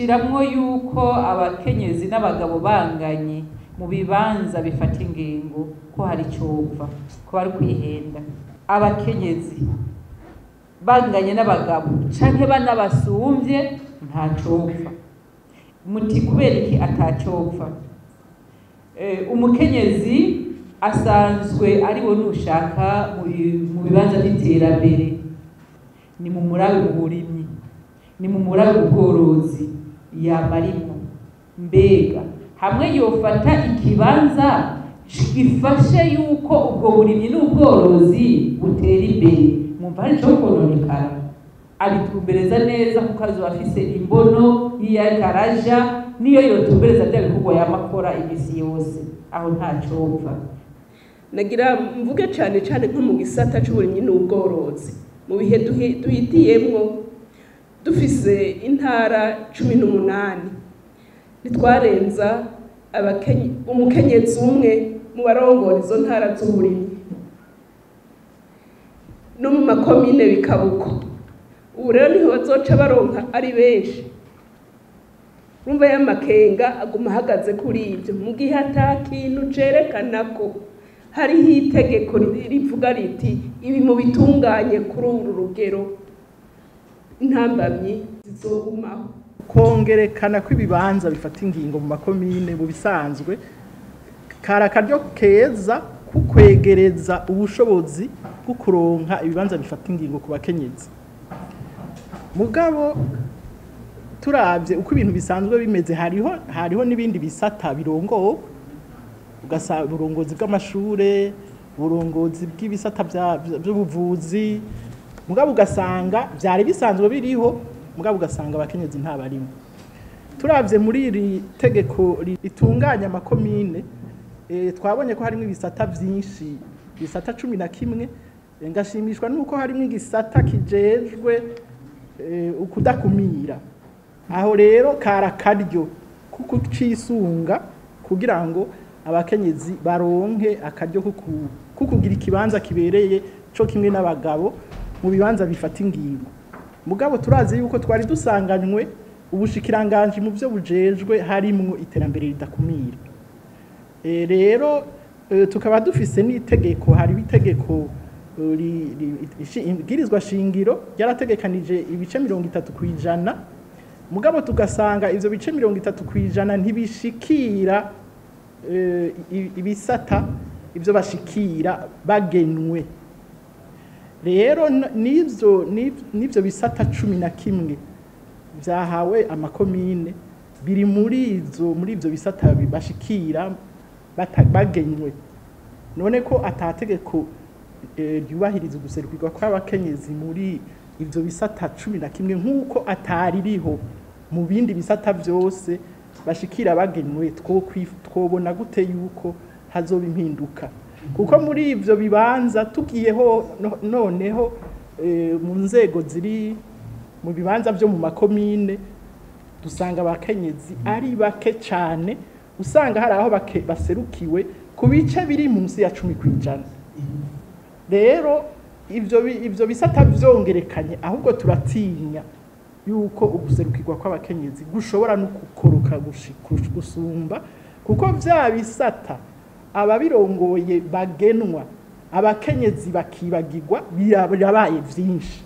Gushiramwo yuko abakenyezi n'abagabo banganye mu bibanza bifata ingingo ko hari copfa, ko bari kwihenda. Abakenyezi banganye n'abagabo canke banabasumvye nta copfa. Muti kubera iki atacopfa? Umukenyezi asanzwe ari we nushaka mu bibanza by'iterambere, ni mu murabe mu burimyi, ni mu murabe mu bworozi, yamarimo. Mbega hamwe yofata ikibanza gifashe yuko ubwo burimyi n'ubworozi butera imbere, mwumva hari ico kononekara. Abitumbereza neza kuko azoba afise imbono y'iyakaraja, niyo yotumbereza bya bikorwa yamakora imisi yose, aho ntacopfa. Nagira mvuge cane cane nko mu gisata c'uburimyi n'ubworozi, mu bihe duhitiyemwo dufise intara 18, ntitwarenza umukenyezi umwe mu barongora izo ntara z'uburimyi, no mu makomine bikabuko. Ubu rero niho bazoca baronka ari benshi. Urumva ya makenga aguma ahagaze kuri ibyo, mu gihe ata kintu cerekana ko hariho itegeko rivuga riti ibi mu bitunganye kuri uru rugero, intambamyi zizogumaho. Kongerekana kw'ibibanza bifata ingingo mu makomine mu bisanzwe kari akaryo keza kukwegereza ubushobozi bwo kuronka ibibanza bifata ingingo ku bakenyezi. Mugabo turavye uko ibintu bisanzwe bimeze, hariho n'ibindi bisata birongowe, ugasanga uburongozi bw'amashure, uburongozi bw'ibisata by'ubuvuzi, mugabo ugasanga vyari bisanzwe biriho, mugabo ugasanga abakenyezi ntabarimo. Turavye muri iri tegeko ritunganya amakomine, twabonye ko harimo ibisata vyinshi, ibisata 11. Ngashimishwa nuko harimo igisata kijejwe ukudakumira. Aho rero kara karyo kuko cisunga kugira ngo abakenyezi baronke akaryo kukugira ikibanza kibereye co kimwe n'abagabo mu bibanza bifata ingingo. Mugabo turazi yuko twari dusanganywe ubushikiranganje mu byo bujejwe harimwo iterambere ridakumira. Rero tukaba dufise n'itegeko, hari itegeko ibwirizwa shingiro ryarategekanije ibice 30%, mugabo tugasanga ivyo bice 30% ntibishikira ibisata ivyo bashikira bagenwe. Rero n'ivyo bisata 11 vyahawe amakomine biri muri ivyo bisata bashikira bagenwe. None ko atategeko ryubahiriza uguserukirwa kw'abakenyezi muri ivyo bisata 11 nk'uko ataririho mu bindi bisata vyose bashikira bagenwe, twobona gute yuko hazoba impinduka? Kuko muri ivyo bibanza tugiyeho noneho mu nzego ziri mu bibanza vyo mu makomine dusanga abakenyezi ari bake cane, usanga hari aho baserukiwe ku bice biri munsi ya 10%. Rero ivyo bisata vyongerekanye, ahubwo turatinya yuko uguserukirwa kw'abakenyezi gushobora no gukoroka gusumba, kuko vya bisata ababirongoye bagenwa abakenyezi bakibagirwa birabaye vyinshi.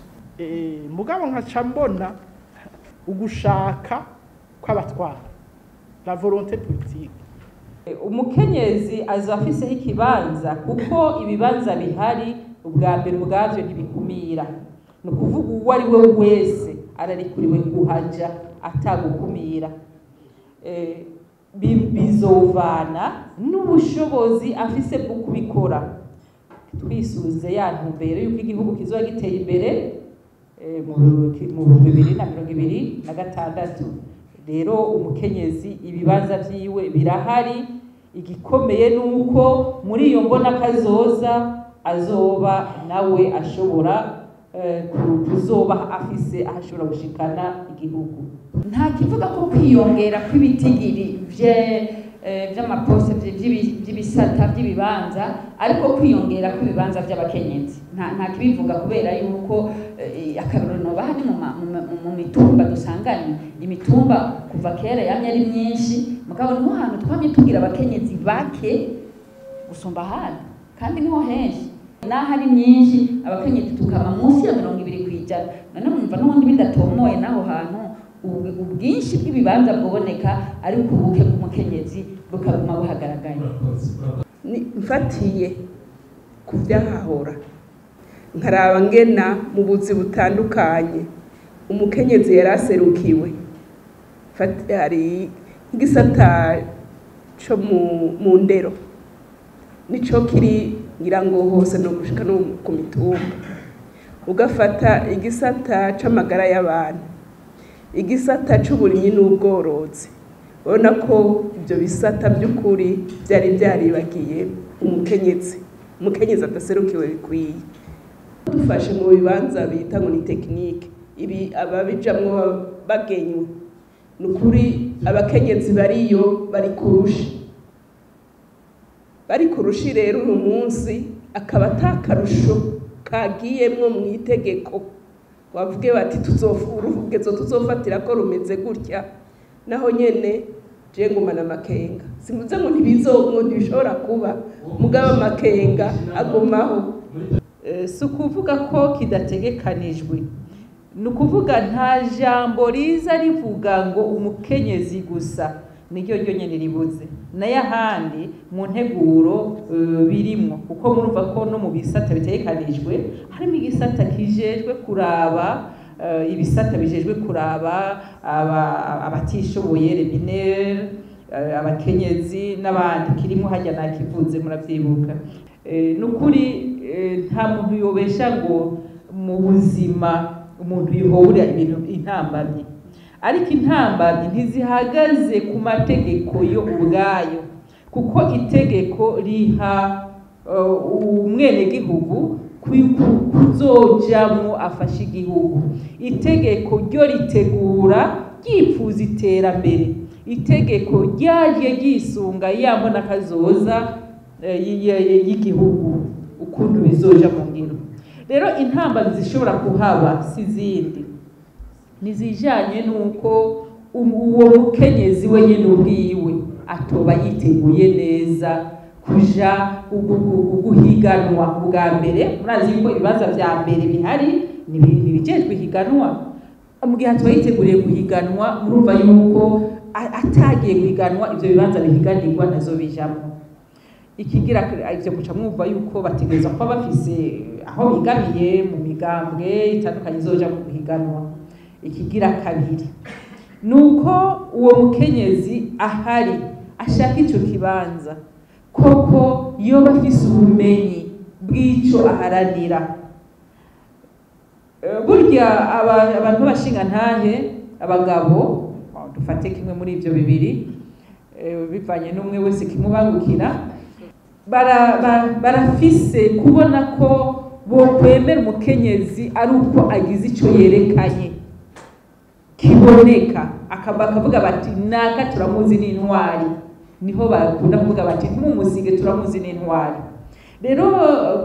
Mugabo nkaca mbona ugushaka kw'abatwara, la volonté politique. Umukenyezi aza afiseho ikibanza, kuko ibibanza bihari ubwa mbere ubwavyo ntibikumira. Ni ukuvuga uwo ari we wese ararikuriwe kuhaja atagukumira. Bizovana n'ubushobozi afise bwo kubikora. Twisuze ya ntumbero yuko igihugu kizoba giteye imbere mu 2026. Rero umukenyezi ibibanza vyiwe birahari, igikomeye nuko muri iyo mbona kazoza azoba nawe ashobora kuzoba afise ahashobora gushikana igihugu. Nta kivuga ko kwiyongera kw'ibitigiri vy'amaposte vy'ibisata vy'ibibanza, ariko kwiyongera kw'ibibanza vy'abakenyezi nta kibivuga, kubera yuko akarorero nobaha ni mu mitumba dusanganye. Imitumba kuva kera yamye ari myinshi, mugabo niho hantu twamye tugira abakenyezi bake gusumba ahandi, kandi niho henshi naho ari myinshi abakenyezi tukama munsi ya 20%. None mwumva n'ubundi bidatomoye n'aho hantu ubwinshi bw'ibibanza bwoboneka, ariko ubuke bw'umukenyezi bukaguma buhagaragaye. Mfatiye ku vyahahora nkaraba ngena mu buzi butandukanye umukenyezi yaraserukiwe, hari nk'igisata co mu ndero nico kiri ngira ngo hose no gushika no ku mitumba, ugafata igisata c'amagara y'abantu, igisata c'uburimyi n'ubworozi, urabona ko ibyo bisata by'ukuri byari byaribagiye umukenyezi, umukenyezi adaserukiwe bikwiye. Dufashe mu bibanza bita ngo ni tekinike, ibi ababijamwo bagenywe, ni ukuri abakenyezi bariyo bari kurusha, bari kurushi. Rero uyu munsi akaba atakarusho kagiyemwo mu itegeko bavuge bati urugezo tuzofatira ko rumeze gutya, naho nyene je ngumana amakenga. Simvuze ngo ngo ntibishobora kuba, mugabo amakenga agumaho. Si ukuvuga ko kidategekanijwe, ni ukuvuga nta jambo riza rivuga ngo umukenyezi gusa, niryo ryo nyene ribuze, nayo ahandi mu nteguro birimwo, kuko murumva ko no mu bisata bitegekanijwe harimo igisata kijejwe kuraba ibisata bijejwe kuraba abatishoboye, reminere, abakenyezi n'abandi, kirimo hajya nakivuze muravyibuka. Nukuri nta muntu yobesha ngo mu buzima umuntu yihobura ibintu intambamye, ariko intambamyi ntizihagaze ku mategeko yo ubwayo, kuko itegeko riha umwenegihugu kuzojamwo afasha igihugu. Itegeko ryo ritegura ryipfuza iterambere, itegeko ryaje ryisunga ya mbona kazoza y'igihugu ukuntu bizoja mu ngiro. Rero intambamyi zishobora kuhaba si zindi, nizijanye nuko uwo mukenyezi we nyene ubwiwe atoba yiteguye neza kuja guhiganwa bwa mbere. Murazi yuko ibibanza vya mbere bihari nibijejwe higanwa, mu gihe atoba yiteguriye guhiganwa murumva yuko atagiye guhiganwa ivyo bibanza bihiganirwa nazo bijamwo. Ikigira ivyo muca mwumva yuko bategerezwa kuba bafise aho bigamiye mu migambwe itandukanye izoja guhiganwa. Ikigira kabiri nuko uwo mukenyezi ahari ashaka ico kibanza koko yoba afise ubumenyi bw'ico aharanira. Burya abantu b'abashingantahe, abagabo, dufate kimwe muri ivyo bibiri bivanye n'umwe wese kimubangukira, barafise kubona ko bokwemera umukenyezi ari uko agize ico yerekanye kiboneka, bakavuga bati naka turamuzi n'intwari, niho bakunda kuvuga bati ntumusige turamuzi n'intwari. Rero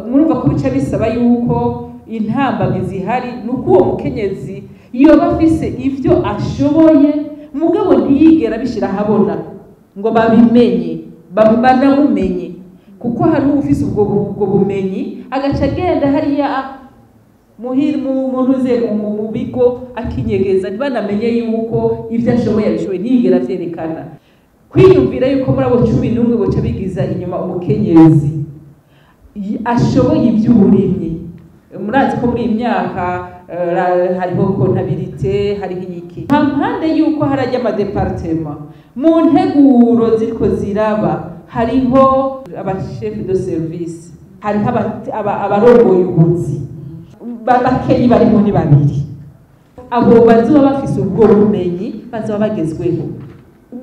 murumva ko bica bisaba yuko intambamyi zihari nuko uwo mukenyezi yoba afise ivyo ashoboye, mugabo ntiyigera abishira ahabona ngo babimenye, banamumenye, kuko hari ufise ubwo bumenyi agaca agenda hariya muhira mu bigo akinyegeza, ntibanamenye yuko ivyo ashoboye abishoboye, ntiyigera avyerekana. Kwiyumvira yuko muri abo 11 boca bigiza inyuma umukenyezi ashoboye ivy'uburimyi. Murazi ko muri iyi myaka hariho kontabilite, hariho iki nta mpande yuko harajya amadepartema mu nteguro ziriko ziraba, hariho abachef de service, hariho abarongoye ubuzi bakeyi barimo ni babiri, abo bazoba bafise ubwo bumenyi bazoba bagezweho,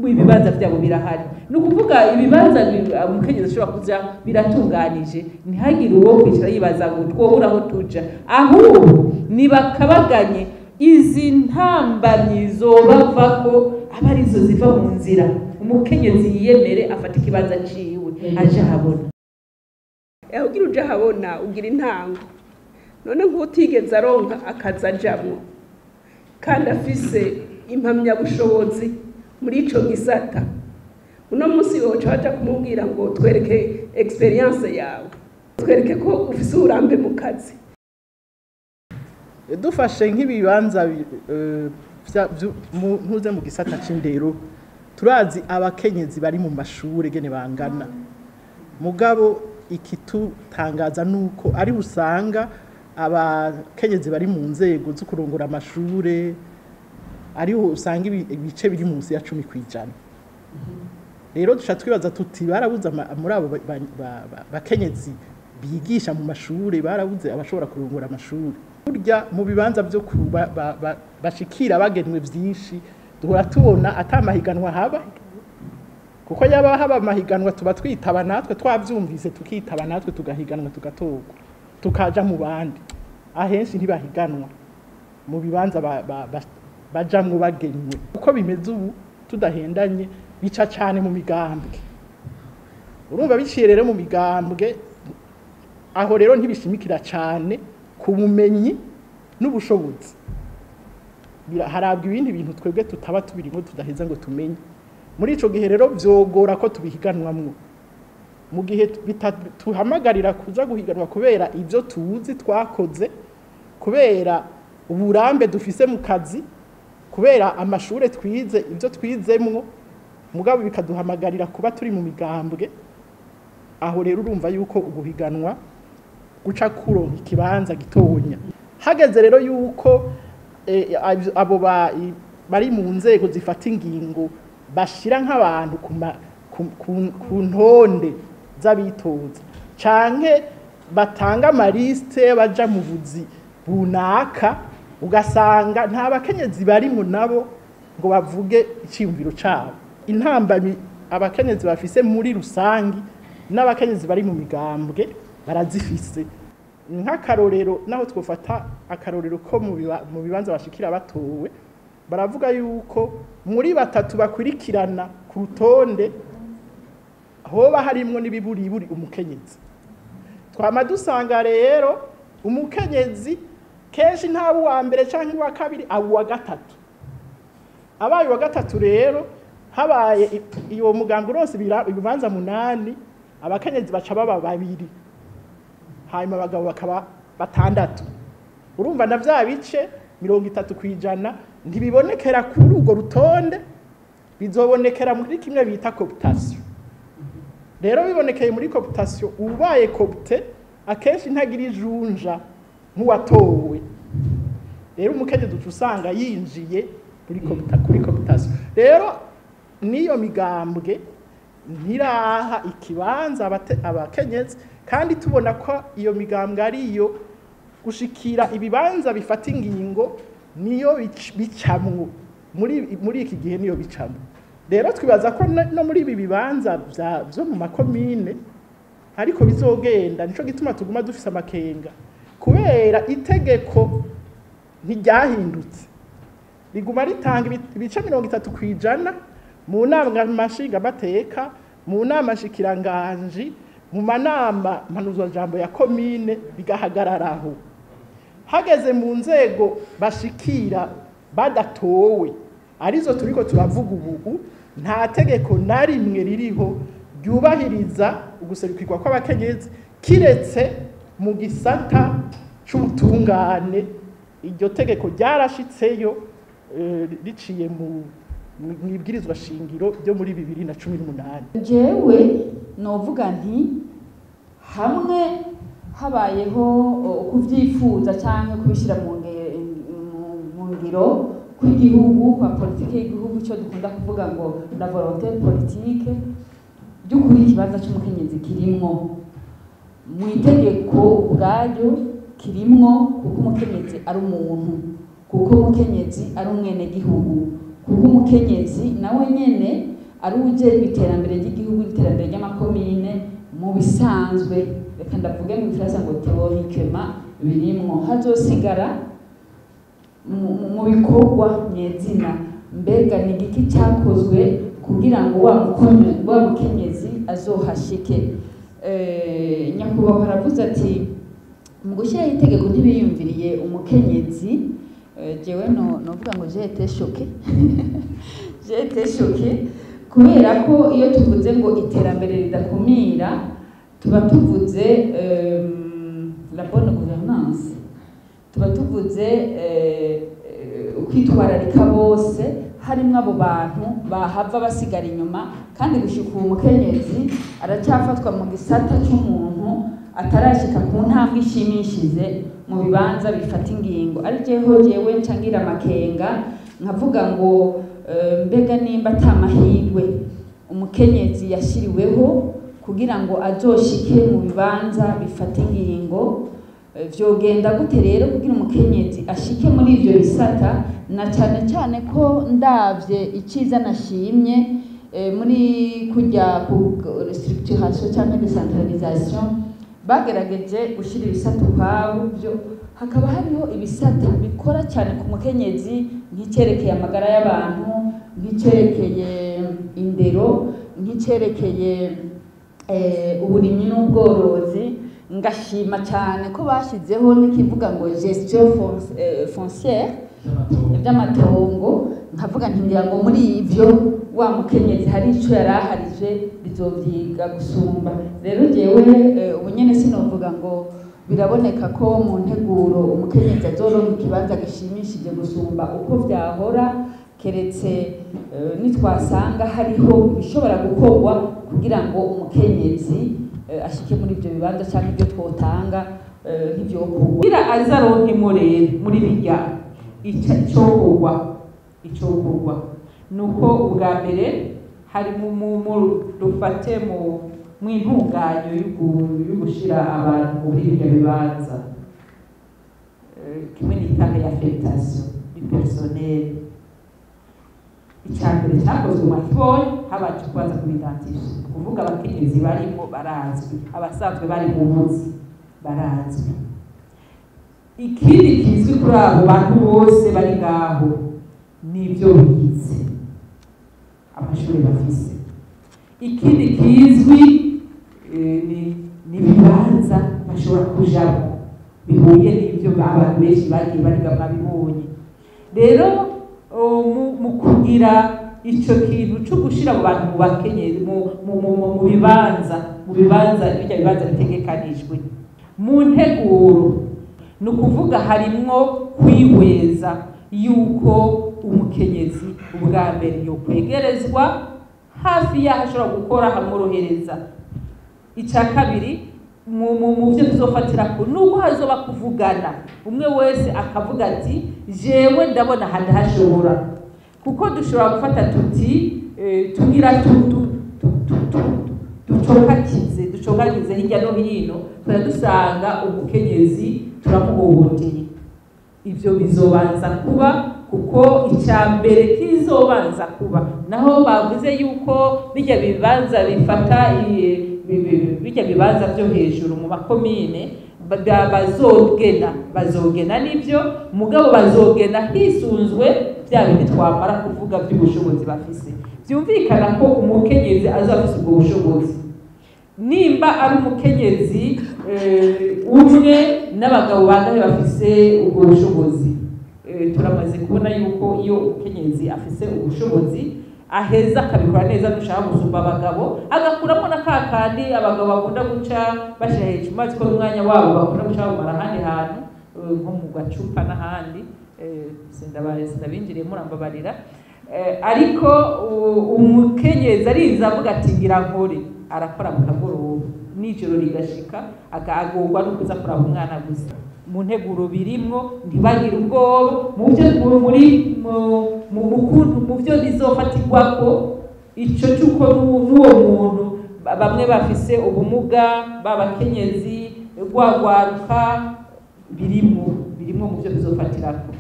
ibibanza vyabo birahari. Ni ukuvuga ibibanza umukenyezi ashobora kuja biratunganije, ntihagire uwo kwicara yibaza ngo twobura aho tuja, ahubwo nibakabaganye izi ntambamyi zobavako aba arizo ziva mu nzira, umukenyezi yiyemere afata ikibanza ciwe aje ahabona. Ugira uje ahabona ugira intango, none nk'utigeze aronka akazi ajamwo kandi afise impamyabushobozi muri ico gisata, uno munsi woca baja kumubwira ngo twereke experience yawe, twereke ko ufise uburambe mu kazi. Dufashe nk'ibibanza ntuze mu gisata c'indero, turazi abakenyezi bari mu mashure gene bangana, mugabo ikitutangaza nuko ari usanga abakenyezi bari mu nzego zo kurongora amashure ariho usanga ibice biri munsi ya 10%. Rero duca twibaza tuti barabuze muri abo bakenyezi bigisha mu mashure, barabuze abashobora kurongora amashure. Burya mu bibanza byo bashikira bagenwe vyinshi duhora tubona atamahiganwa haba, kuko yaba haba amahiganwa tuba twitaba natwe twavyumvise tukitaba natwe tugahiganwa tugatorwa tukaja mu bandi. Ahenshi ntibahiganwa mu bibanza bajamwo bagenwe. Uko bimeze ubu tudahendanye bica cane mu migambwe. Urumva biciye rero mu migambwe, aho rero ntibishimikira cane ku bumenyi n'ubushobozi. Harabwa ibindi bintu twebwe tutaba tubirimo tudaheza ngo tumenye. Muri ico gihe rero vyogora ko tubihiganwamwo. Mu gihe tuhamagarira kuza guhiganwa kubera ivyo tuzi twakoze, kubera uburambe dufise mu kazi, kubera amashure twize ivyo twizemwo, mugabo bikaduhamagarira kuba turi mu migambwe. Aho rero urumva yuko uguhiganwa guca kuronka ikibanza gitonya. Hageze rero yuko abo bari mu nzego zifata ingingo bashira nk'abantu ku ntonde z'abitoza canke batanga amaliste baja mu buzi bunaka, ugasanga nta bakenyezi bari mu nabo ngo bavuge iciyumviro cabo. Intambamyi abakenyezi bafise muri rusangi n'abakenyezi bari mu migambwe barazifise. Nk'akarorero, naho twofata akarorero ko mu bibanza bashikira batowe, baravuga yuko muri batatu bakurikirana ku rutonde hoba harimwo n'ibiburiburi umukenyezi. Twama dusanga rero umukenyezi kenshi ntaba uwa mbere canke uwa kabiri, aba uwa gatatu. Abaye uwa gatatu rero habaye iyo mugambwe uronse ibibanza 8, abakenyezi baca baba 2, hanyuma abagabo bakaba 6. Urumva na vya bice 30% ntibibonekera kuri urwo rutonde, bizobonekera muri kimwe bita cooptation. Rero bibonekeye muri cooptation, ubaye coopté akenshi ntagira ijunja nk'uwatowe. Rero umukenyezi uca usanga yinjiye kuri cooptation. Rero niyo migambwe ntiraha ikibanza abakenyezi, kandi tubona ko iyo migambwe ariyo gushikira ibibanza bifata ingingo niyo bicamwo muri iki gihe niyo bicamwo. Rero twibaza ko no muri ibi bibanza vyo mu makomine ariko bizogenda. Nico gituma tuguma dufise amakenga, kubera itegeko ntiryahindutse, riguma ritanga ibice 30% mu nama nshingamateka, mu nama nshikiranganji, mu manama mpanuzwajambo ya komine, bigahagararaho. Hageze mu nzego bashikira badatowe, arizo turiko turavuga ubu, nta tegeko na rimwe ririho ryubahiriza uguserukirwa kw'abakenyezi kiretse mu gisata c'ubutungane. Iryo tegeko ryarashitseyo riciye mu mwibwirizwa shingiro ryo muri 2018. Jewe novuga nti hamwe habayeho kuvyifuza canke kubishira mu ngiro kw'igihugu, kwa politike y'igihugu, cyo dukunda kuvuga ngo la volonté politique, by'ukuri ikibanza c'umukenyezi kirimwo mu itegeko ubwaryo kirimwo, kuko umukenyezi ari umuntu, kuko umukenyezi ari umwenegihugu, kuko umukenyezi nawe nyene ari ujejwe iterambere ry'igihugu, iterambere ry'amakomine mu bisanzwe. Reka ndavuge mu gifaransa ngo théoriquement birimwo, hazosigara mu bikorwa nyezina. Mbega ni igiki cyakozwe kugira ngo wa mukenyezi azohashike? Nyakubahwa aravuze ati mu gushyiraho itegeko ntibiyumviriye umukenyezi. Jewe no novuga ngo j'ai été choquée, j'ai été choquée, kubera ko iyo tuvuze ngo iterambere ridakumira, tuba tuvuze la bonne gouvernance, tuba tuvuze ukwitwararika bose, harimwo abo bantu bahava basigara inyuma. Kandi gushika ubu umukenyezi aracyafatwa mu gisata c'umuntu atarashika ku ntambwe ishimishije mu bibanza bifata ingingo. Ari jeho jewe nca ngira amakenga, nkavuga ngo mbega nimba ata mahirwe umukenyezi yashiriweho kugira ngo azoshike mu bibanza bifata ingingo, vyogenda gute rero kugira umukenyezi ashike muri ivyo bisata? Na cane cane ko ndavye iciza nashimye muri kujya ku restructuration cyangwa décentralisation, bagerageje gushira ibisata ukwabo, byo hakaba hariho ibisata bikora cyane ku mukenyezi, nk'icyerekeye amagara y'abantu, nk'icyerekeye indero, nk'icyerekeye uburimyi n'ubworozi. Ngashima cyane ko bashyizeho n'ikivuga ngo gestion foncière, by'amatongo. Nkavuga nti ngira ngo muri ivyo wa mukenyezi hari ico yari aharije, bizovyiga gusumba. Rero jewe ubu nyene sinovuga ngo biraboneka ko mu nteguro umukenyezi azoronka ikibanza gishimishije gusumba uko vyahora, keretse nitwasanga hariho ibishobora gukorwa kugira ngo umukenyezi ashike muri ivyo bibanza, canke ibyo twotanga nk'ivyokorwa. Kugira azaronkemo rero muri bijya, icokorwa nuko ubwa mbere hari mu dufate mu intunganyo y'ugushira abantu muri ibyo bibanza, kimwe nita réaffectation du personnel. Icya mbere cyakozwe mwakibonye, habanje kubanza kubidantisha, kuvuga abakenyezi barimo barazwi, abasanzwe bari mu buzi barazwi. Ikindi kizwi kuri abo bantu bose bari ngaho nibyo bize, amashuri bafise. Ikindi kizwi ni ibibanza bashobora kujamo bihuye n'ibyo abantu benshi bagiye bariga, mwabibonye. Rero mu kugira ico kintu co gushira abo bantu mu bakenyezi mu bibanza bijya bibanza bitegekanijwe mu nteguro, ni ukuvuga harimwo kwihweza yuko umukenyezi ubwa mbere yokwegerezwa hafi y'aho ashobora gukora hamworohereza. Icya kabiri mu byo tuzofatira ko nuko hazoba kuvugana, umwe wese akavuga ati jewe ndabona aha ndahashobora, kuko dushobora gufata tuti tugira ducokakize hirya no hino, tukajya dusanga umukenyezi turamuhohoteye. Ibyo bizobanza kuba, kuko icya mbere kizobanza kuba naho bavuze yuko bijya bibanza bifata bijya bibanza byo hejuru mu makomine bazogena nibyo, mugabo bazogena hisunzwe bya bindi twamara kuvuga by'ubushobozi bafise. Byumvikana ko umukenyezi azaba afise ubwo bushobozi, nimba ari umukenyezi umwe n'abagabo bangahe bafise ubwo bushobozi. Turamaze kubona yuko iyo umukenyezi afise ubushobozi aheza akabikora neza dushaka gusumba abagabo, agakuramo na ka kandi abagabo bakunda guca bashyira hejuru, mazi ko n'umwanya wabo bakunda guca bawumara ahandi hantu, nko mu gacupa n'ahandi. Sindabinjiriye, murambabarira. Ariko umukenyezi arinze avuga ati ngira nkore, arakora mu kagoroba nijoro rigashika, agorwa no kuza kuraba umwana gusa. Mu nteguro birimwo, ntibagire ubwoba mu byo muri mu kuntu mu byo bizofatirwako ico cy'uko n'uwo muntu bamwe bafise ubumuga b'abakenyezi rwagwaruka birimwo mu byo bizofatirako.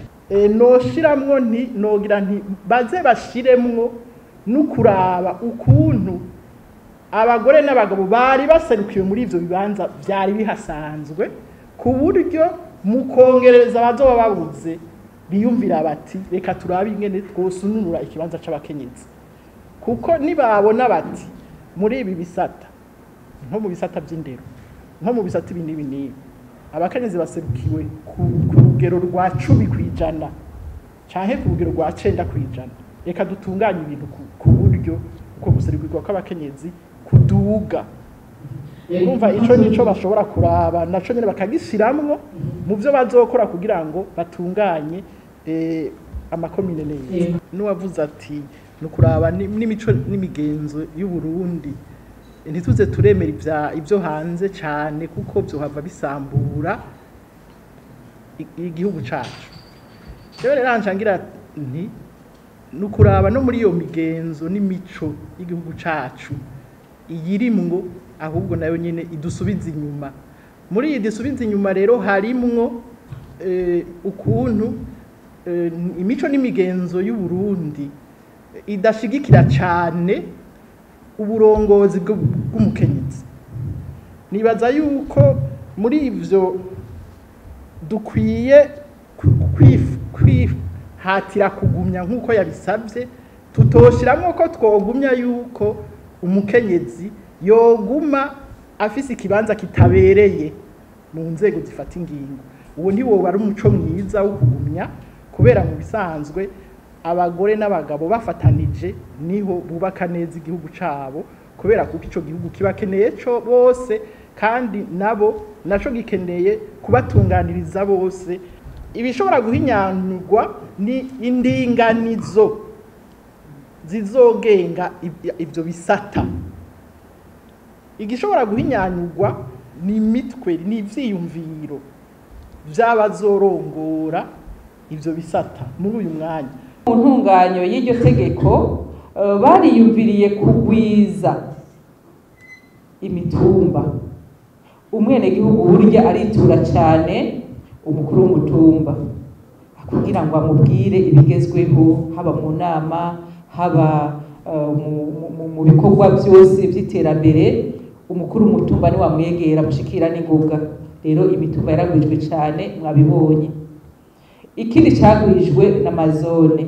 Noshiramwo nti nogira nti baze bashiremwo n'ukuraba ukuntu abagore n'abagabo bari baserukiwe muri ivyo bibanza vyari bihasanzwe, ku buryo mu kongereza bazoba babuze. biyumvira bati reka turabe ingene twosununura ikibanza c'abakenyezi, kuko nibabona bati muri ibi bisata, nko mu bisata by'indero, nko mu bisata ibi n'ibi n'ibi, abakenyezi baserukiwe ku rugero rwa 10% canke ku rugero rwa 9%, reka dutunganye ibintu ku buryo uko guserukirwa kw'abakenyezi kuduga. Urumva ico nico bashobora kuraba naco nyene bakagishiramwo mu byo bazokora kugira ngo batunganye amakomine neza. N'uwavuze ati nukuraba n'imico n'imigenzo y'u Burundi, ntituze turemera ibyo hanze cyane kuko byohava bisambura igihugu cacu. Rero rancangira nti nukuraba no muri iyo migenzo n'imico y'igihugu cacu iyirimwo, ahubwo nayo nyene idusubiza inyuma. Muri iyi dusubiza inyuma rero harimwo ukuntu imico n'imigenzo y'u Burundi idashigikira cyane uburongozi bw'umukenyezi. Nibaza yuko muri ivyo dukwiye kwihatira kugumya nkuko yabisabye, tutoshiramwo ko twogumya yuko umukenyezi yoguma afise ikibanza kitabereye mu nzego zifata ingingo. Uwo ntiwoba ari umuco mwiza wo kugumya, kubera mu bisanzwe abagore n'abagabo bafatanije niho bubaka neza igihugu cabo, kubera kuko ico gihugu kibakeneye co bose, kandi nabo naco gikeneye kubatunganiriza bose. Ibishobora guhinyanyurwa ni indinganizo zizogenga ibyo bisata. Igishobora guhinyanyurwa ni imitwe n'ivyiyumviro by'abazorongora ivyo bisata muri uyu mwanya. Mu ntunganyo y'iryo tegeko bariyumviriye kugwiza imitumba. Umwenegihugu burya aritura cyane umukuru w'umutumba kugira ngo amubwire ibigezweho, haba mu nama, haba mu bikorwa byose by'iterambere. Umukuru w'umutumba ni wamwegera mushikira n'ingoga. Rero imitumba yaragwijwe cyane, mwabibonye. Ikindi cyagwijwe n'amazone.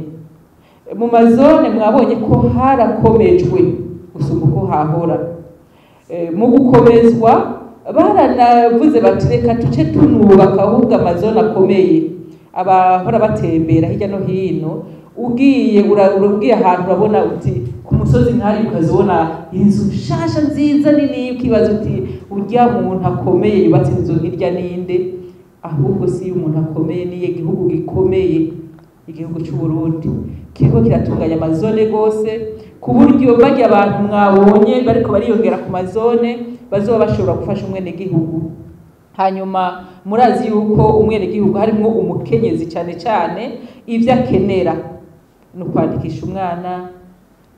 Mu mazone mwabonye ko harakomejwe gusumba uko hahora. Mu gukomezwa baranavuze bati reka tuce tunubaka ahubwo amazone akomeye. Abahora batembera hirya no hino, ugiye ugiye ahantu urabona uti ku musozi nkari ukazibona inzu nshasha nziza nini, ukibaza uti urya muntu akomeye yubatse inzu hirya ninde? Ahubwo si umuntu akomeye, niye gihugu gikomeye, igihugu cy'u Burundi kiriko kiratunganya amazone gose, ku buryo bajya abantu mwabonye bariko bariyongera ku mazone bazoba bashobora gufasha umwene gihugu. Hanyuma murazi yuko umwene gihugu harimo umukenyezi cyane cyane ivyo akenera no kwandikisha umwana,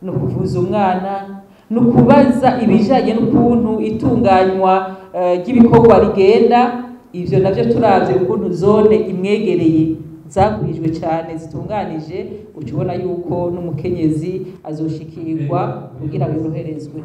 no kuvuza umwana, no kubaza ibijanye n'ukuntu itunganywa ry'ibikorwa rigenda. Ivyo navyo turavye ukuntu zone imwegereye zagwijwe cyane zitunganije, ucubona yuko n'umukenyezi azoshikirwa kugira yoroherezwe.